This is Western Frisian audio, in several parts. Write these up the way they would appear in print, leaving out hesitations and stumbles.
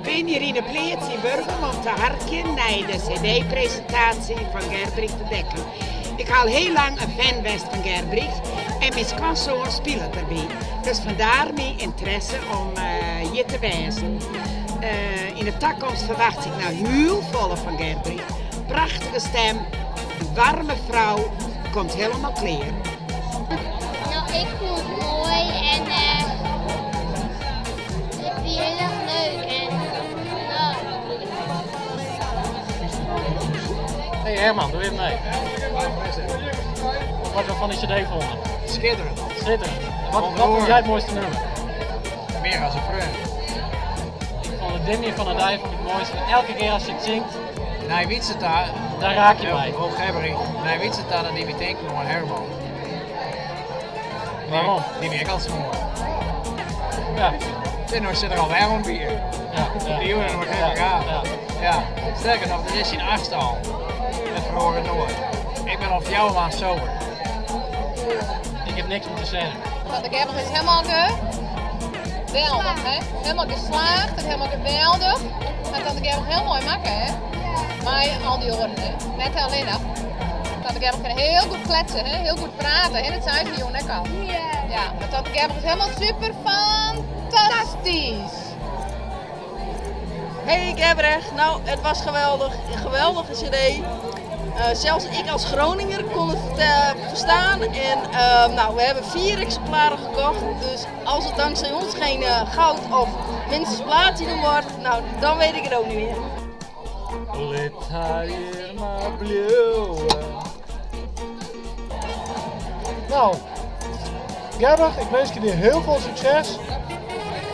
bin hjir yn 'e pleats yn Burgum om te harkjen nei de cd-presintaasje fan Gerbrich de Dekker. Ik ha al hiel lang in fan west fan Gerbrich en myn skoansoan spilet derby. Dus fandaar myn ynteresse om hjir te wêzen. Yn 'e takomst ferwachtsje ik noch hiel folle fan Gerbrich. Prachtige stem, in waarme frou, komt hielendal klear. No, ik fûn it moai en it wie hiel erch leuk en ja. Hey Herman, doe even mee. Wat we fan dy cd fûnen? Skitterend. Skitterend. Wat, wat fûn jij it moaiste nûmer? Mear as in freon. Ik fûn it dimjen fan de dei fûn ik it moaiste. Elke kear as je it singt, Nei Wytse ta. Dan raak je my. Oh Gerbrich, nei Wytse ta dan die my tinken oan Herman. Waarom? Die wie ek altyd moai. Ja. Sjoch, no sit er alwer oan bier. Ja, ja. Dy jongen nog even gaan. Ja. Ja. Sterker noch, dit is syn achtste al. Dat feroaret noait. Ik bin al fjouwer maand sober. Ik heb niks meer te zeggen. Want de Gerbrich is helemaal geweldich, hè? Helemaal geslaagd en helemaal geweldich. Hat tante Gerbrich hiel moai makke, hè? Mei al dy oaren, hè? Net allinnich. Tante Gerbrich kin hiel goed kletsen, hè? Hiel goed prate, hè? Dat sei se jûn ek al. Ja, mar tante Gerbrich is helemaal super fantastysk. Hey Gerbrich, nou het was geweldig, een geweldige cd. Zelfs ik als Groninger kon het verstaan en nou, we hebben 4 exemplaren gekocht. Dus als het dankzij ons geen goud of minstens platinum wordt, nou dan weet ik het ook niet meer. Lit har hjir mar bliuwe. Nou, Gerbrich, ik winskje dy hiel folle sukses.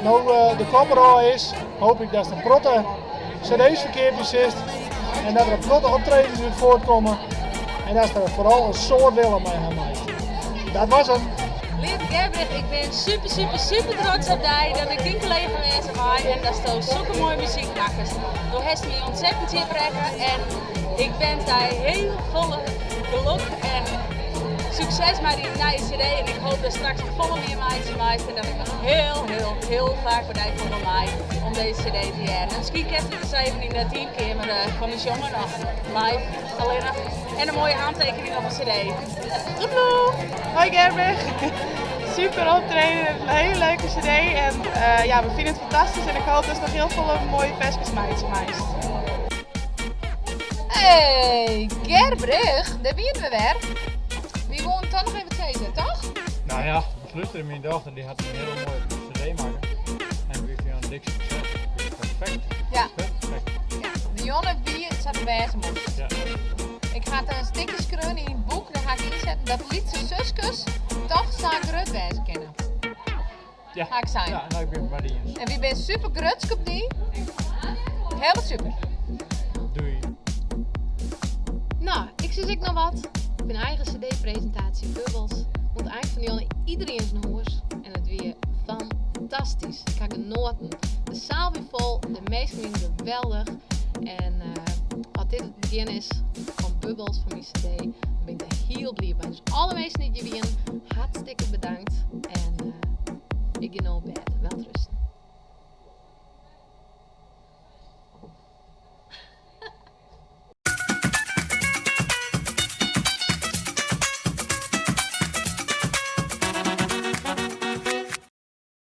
No de kop derôf is, hoopje ik datst in protte cd's ferkeapje silst en dat der in protte optredens út fuortkomme en datst der foaral in soad wille mei ha meist. Dat was him. Leave Gerbrich, ik bin super super super trots op dy dat ik dyn kollega wêze mei en datsto sokke moaie muzyk makkest. Do hast my ontzettend djip rekke en ik wens dy hiel folle gelok en sukses mei dyn nije cd en ik hoop datst straks noch folle mear meitsje meist en dat ik noch hiel hiel hiel faak by dy komme mei om dizze cd te hearren. En miskien kinst it ris even yn de teamkeamer fan ús jonge noch live allinnich en in moaie hantekening op de cd. Toedeloe! Hoi Gerbrich! Super optreden, een hele leuke cd en ja, we fine it fantastysk en ik hoop datst noch hiel folle moaie ferskes meitsje meist. Hey Gerbrich, dêr wiene we wer. Wy woene toch noch even wat sizze, toch? Nou ja, beslút myn dochter dy hat in hiele moaie cd makke en wy fine it dik sukses. Perfekt. Ja. Perfekt. Ja, de jonge wie sa't it wêze moast. Ja. Ik ha in stikje skreaun yn it boek, dêr ha ik ynsetten dat lytse suskes toch sa grut wêze kinne. Ja. Ha ik sein. Ja, nou, ik bin it mei dy iens. En wy binne super grutsk op dy. Helemaal super. Doei. Nou, ik sis ek noch wat. Op myn eigen cd-presintaasje Bubbels oan it ein fan de jûn iderien syn hûs en it wie fantastysk. Ik ha genoaten. De saal wie fol, de minsken wiene geweldich. En as dit it begjin is fan Bubbels fan myn cd, dan bin ik der hiel bliid mei. Dus alle minsken dy't hjir wiene, hartstikke bedankt. En ik gean no op bêd. Welterusten.